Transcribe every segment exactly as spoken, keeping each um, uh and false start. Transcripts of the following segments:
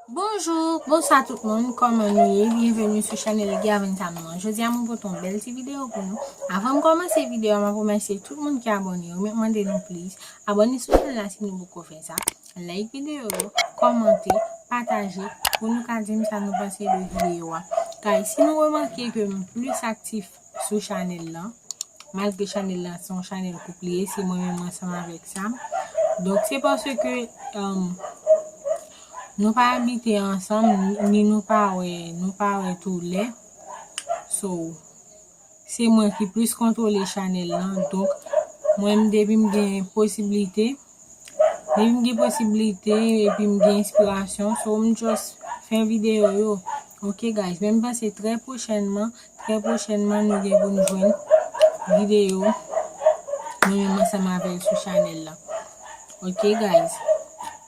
Bonjou, bonswa tout moun, kòman nou ye? Byenveni sou chanèl Gaven Tamnon. Jodi a mwen pote yon bèl ti videyo pou nou. Avan m kòmanse videyo a, m ap remèsye tout moun ki abòne yo. M ap mande nou please, abòne sou chanèl la si nou poko fè sa. Like videyo yo, kòmante, pataje, pou nou ka di m sa nou panse de videyo a. Guys, si nou remake ke m plis aktif sou chanèl lan, malgre chanèl lan se yon chanèl koup li ye, se mwen menm ansanm avèk Sam. Donk, se paske, um, nou pa abite ansanm, ni, ni nou pa wè, nou pa wè toulè. So, se mwen ki plis kontwole chanèl lan. Donk, mwen, depi m gen posiblite, depi m gen posiblite, epi m gen enspirasyon, so, m just fè videyo yo. Ok, guys, men m panse trè pwochènman, trè pwochènman, nou gen pou n jwenn videyo mwen menm ansanm avè l sou chanèl lan. Ok, guys.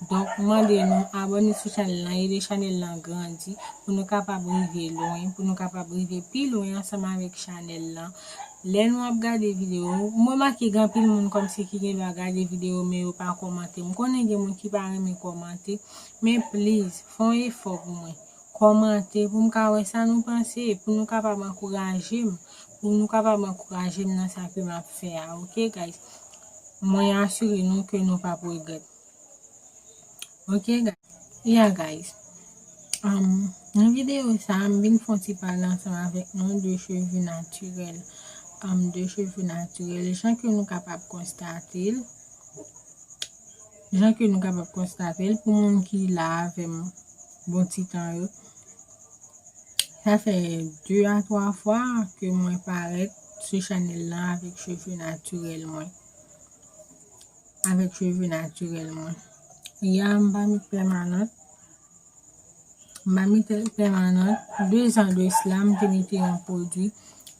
Donk, m mande nou abòne sou chanèl lan, ede chanèl lan grandi, pou nou kapab rive lwen, pou nou kapab rive pi lwen ansanm avèk chanèl lan. Lè nou ap gade videyo, m remake gen anpil moun kòmsi ki gen dwa gade videyo, men yo pa kòmante. M konnen gen moun ki pa renmen kòmante, men please, fè yon efò pou mwen. Kòmante pou m ka wè sa nou panse, pou nou kapab ankouraje m, pou nou kapab ankouraje m nan sa ke m ap fè a, ok, guys? Mwen asire nou ke nou p ap regrèt. Ok, guys? Yeah, guys. Um, nan videyo sa, m vin fè yon ti pale ansanm avèk nou de cheve natirèl. Um, de cheve natirèl, jan ke nou kapab konstate l, jan ke nou kapab konstate l, pou moun ki la avè m bon ti tan yo, sa fè de a twa fwa ke mwen parèt sou chanèl lan avèk cheve natirèl mwen. Avèk cheve natirèl mwen. Ya, m pa met pèmanant. M pa met pèmanant. De zan de sila, m te mete yon pwodui.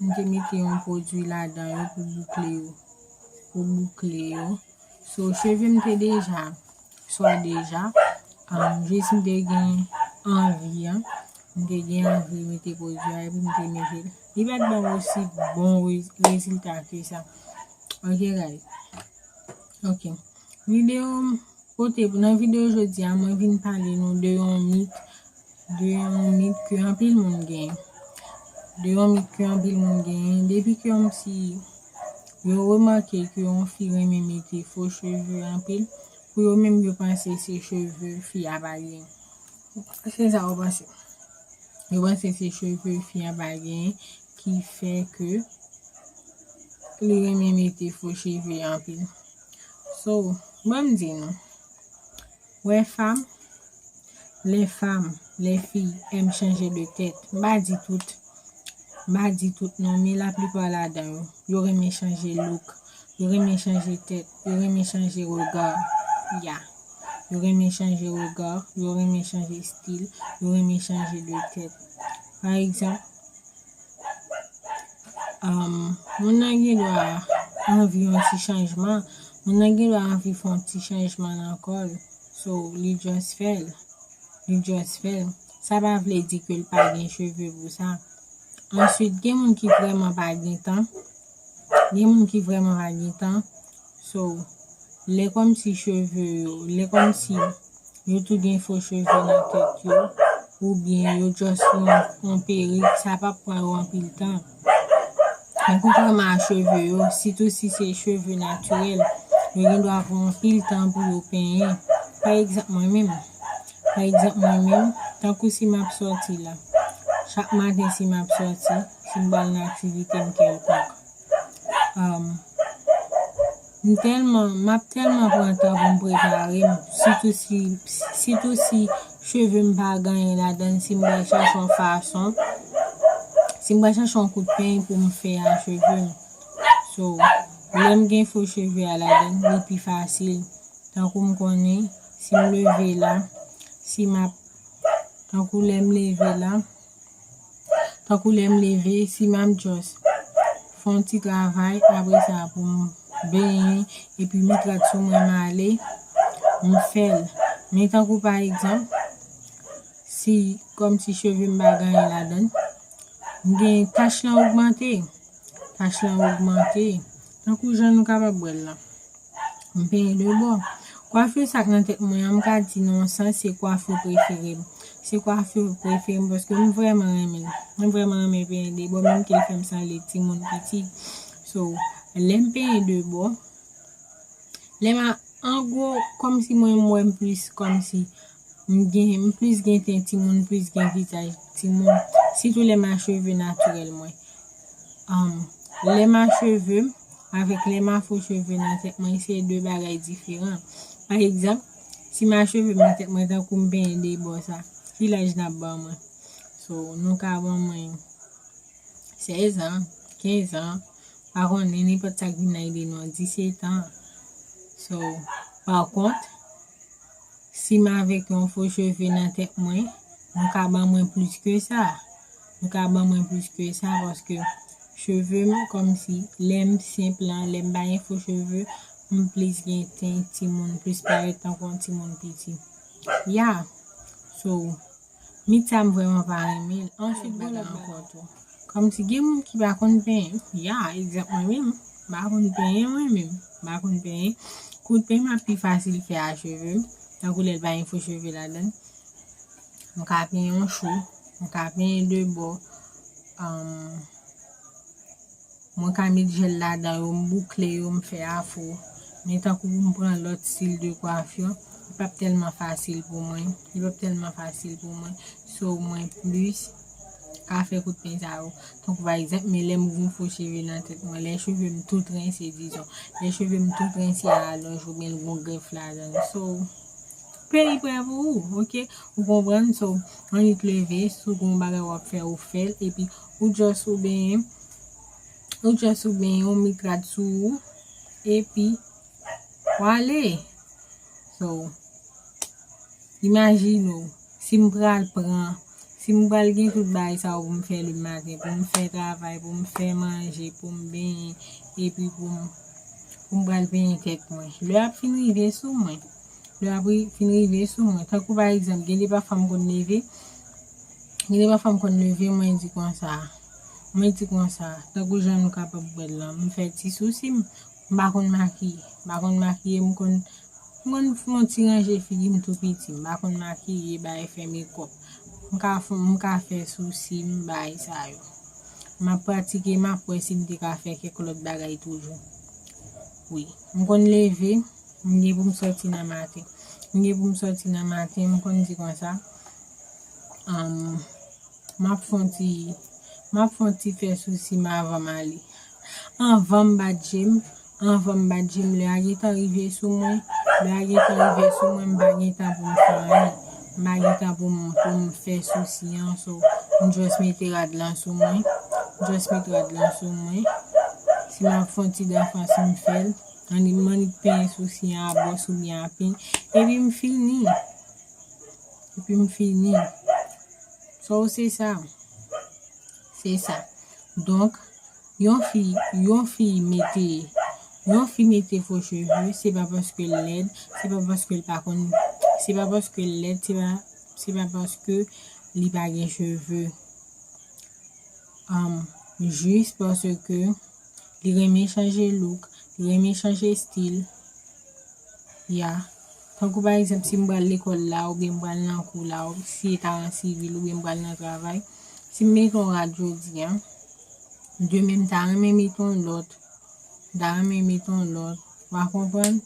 M te mete yon pwodui ladan yo pou boukle yo. Pou boukle yo. So, cheve m te deja, swa deja, um, jis m te gen anvi an. M te gen anvi mete pwodui a, epi m te mete l. Li pa t ban m osi bon re-, rezilta ke sa. Ok, guys. Ok. Videyo m pote, nan videyo jodi a, mwen vin pale nou de yon mit, de yon mit ke anpil moun genyen. De yon mit ke anpil moun genyen. Depi ke yon ti, yo remake ke yon fi renmen mete fo cheve anpil, pou yo menm yo panse se cheve fi a pa genyen. Se sa yo panse. Yo panse se cheve fi a pa genyen ki fè ke li renmen mete fo cheve anpil. So, ban m di nou, wè fanm, les femmes, les filles aiment changer de tête. M pa di tout. M pa di tout non, men laplipa ladan yo, yo renmen chanje look, yo renmen chanje tèt, yo renmen chanje rega. Ya. Yo renmen chanje rega, yo renmen chanje stil, yo renmen chanje de tèt. Pa egzanp, um, moun nan gen dwa anvi yon ti chanjman, moun nan gen dwa anvi fè yon ti chanjman nan kò l. So, li just fè l. Li just fè l. Sa pa vle di ke l pa gen cheve pou sa. Answit, gen moun ki vrèman pa gen tan. Gen moun ki vrèman pa gen tan. So, lè kòmsi cheve yo, lè kòmsi yo tou gen fo cheve nan tèt yo, oubyen yo just yon, yon perik, sa p ap pran yo anpil tan. Men kontrèman a cheve yo, sitou si se cheve natirèl, yo gen dwa pran anpil tan pou yo penyen. Pa egzanp, mwen menm, pa egzanp, mwen menm, tankou si m ap sòti la, chak maten si m ap sòti, si m pral nan aktivite m kèlkonk, um, m tèlman, m ap tèlman pran tan pou m prepare m, sitou si, sitou si cheve m pa gen anyen ladan l, si m pral chache yon fason, si m pral chache yon kout peny pou m fè a cheve m. So, lè m gen fo cheve a ladan l, li pi fasil. Tankou m konnen, si m leve la, si m ap, tankou lè m leve la, tankou lè m leve, si m ap just fè yon ti travay, apre sa pou m benyen, epi met rad sou mwen, m ale, m fè l. Men tankou pa egzanp, si, kòmsi cheve m pa gen anyen ladan l, m gen tach lan ogmante, tach lan ogmante, tankou jan nou kapab wè l la. M penyen de bò. Kwafi sa k nan tèt mwen an, m ka di nan yon sans, se kwafi prefere m. Se kwafi prefere m paske m vrèman renmen l. M vrèman renmen penyen de bò, menm ke l fè m sanble timoun piti. So, lè m penyen de bò, lè m a, an gwo, kòmsi mwen, m wè m plis, kòmsi m gen, m plis gen ten timoun, plis gen vizaj timoun. Sitou lè m a cheve natirèl mwen. Um, lè m a cheve m, avèk lè m a fo cheve nan tèt mwen, se de bagay diferan. Pa egzanp, si m a cheve m nan tèt mwen tankou m penyen de bò sa, ki laj n ap ban mwen? So, nou ka ban mwen sèz an, kenz an, pa konnen, nenpòt sa k vin nan ide nou an, disèt an. So, pa kont, si m avèk yon fo cheve nan tèt mwen, nou ka ban mwen plis ke sa. Nou ka ban mwen plis ke sa paske cheve m kòmsi lè m senp lan, lè m pa gen fo cheve, m plis gen ten timoun, plis parèt tankou yon timoun piti. Ya. So, mit sa m vrèman pa renmen l. Answit, gen lòt bagay ankò tou. Kòmsi gen moun ki pa konn penyen. Ya, egzanp mwen menm. M pa konn penyen mwen menm. M pa konn penyen. Kout peny m ap pi fasil fè a cheve m. Tankou lè l pa gen fo cheve ladan l. M ka penyen yon chou. M ka penyen de bò. Um, Mwen ka met jèl ladan yo, m boukle yo, m fè afro. Men tankou pou m pran lòt stil de kwafi, li p ap tèlman fasil pou mwen. Li p ap tèlman fasil pou mwen. So, mwen plis ka fè kout peny sa yo. Tankou pa egzanp, men lè m ouvri m fo cheve nan tèt mwen, lè cheve m tout rense, dizon. Lè cheve m tout rense a alonj oubyen l gon grèf ladan l. So, peyi prè pou ou, oke? Ou konprann? So, annik leve, si w gon bagay w ap fè, ou fè l, epi ou just ou benyen, ou just ou benyen yon mit rad sou ou, epi w ale. So, imajine w, si m pral pran, si m pral gen tout bagay sa yo pou m fè le maten, pou m fè travay, pou m fè manje, pou m benyen, epi pou m, pou m pral benyen tèt mwen. Lè ap fin rive sou mwen. Lè ap ri-, fin rive sou mwen. Tankou pa egzanp, gen de pafwa m konn leve, gen de pafwa m konn leve, mwen di konsa, mwen di konsa, tankou jan nou kapab wè l lan, m fè ti sousi m, m pa konn makiye, m pa konn makiye, m konn, m konn fè yon ti ranje figi m tou piti, m pa konn makiye, bay fè mekòp. M ka fè, m ka fè sousi m, bay sa yo. M ap pratike, m ap wè si m te ka fè kèk lòt bagay toujou. Wi, m konn leve, m gen pou m sòti nan maten. M gen pou m sòti nan maten, m konn di konsa, um, m ap fè yon ti, m ap fè yon ti fè sousi m avan m ale. Anvan m bat je m, anvan m bat je m, lè a gentan rive sou mwen, lè a gentan rive sou mwen, m pa gen tan pou m fè anyen. M pa gen tan pou m, pou m fè sousi an, so, m just mete rad lan sou mwen, m just mete rad lan sou mwen. Si m ap fè yon ti danfans, m fè l. Annik, m annik penyen sousi an a bwòs oubyen a peny. Epi m fini. Epi m fini. So, se sa. Se sa. Donk, yon fi, yon fi mete, yon fi mete fo cheve, se pa paske l lèd, se pa paske l pa konn, se pa paske l lèd, se pa, se pa paske li pa gen cheve. Um, jis paske li renmen chanje look, li renmen chanje stil. Ya. Tankou pa egzanp, si m pral lekòl la, oubyen m pral nan kou la, ou-, si e ta an sivil, oubyen m pral nan travay, si m mete yon rad jodi a, demen m ta renmen mete yon lòt, m ta renmen mete yon lòt, w a konprann?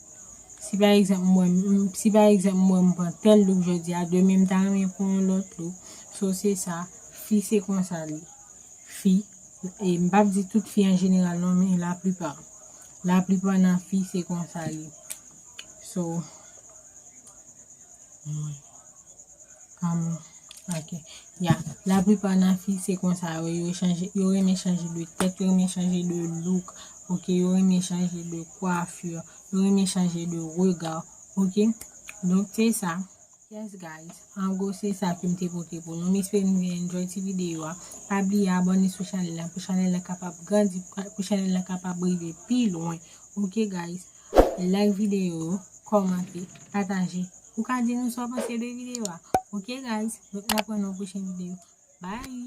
Si pa egzanp, m wè m, si pa egzanp, m wè m pran tèl look jodi a, demen m ta renmen pran yon lòt look. So, se sa, fi se konsa li. Fi, e m p ap di tout fi an jeneral non, men laplipa. Laplipa nan fi se konsa li. So, um, ok. Ya, laplipa nan fi se konsa yo, yo chanje, yo renmen chanje de tèt, yo renmen chanje de look, ok, yo renmen chanje de kwafir, yo renmen chanje de rega, ok. Donk, se sa. Yes, guys. An gwo, se sa ke m te pote pou nou. M espere nou te enjoy ti videyo a. Pa bliye abòne sou chanèl la, pou chanèl la kapab grandi, pou chanèl la kapab rive pi lwen. Ok, guys. Like videyo, kòmante, pataje. Ou ka di nou sa w panse de videyo a. Ok, guys. Nou ap wè nan pwochen videyo. Bye.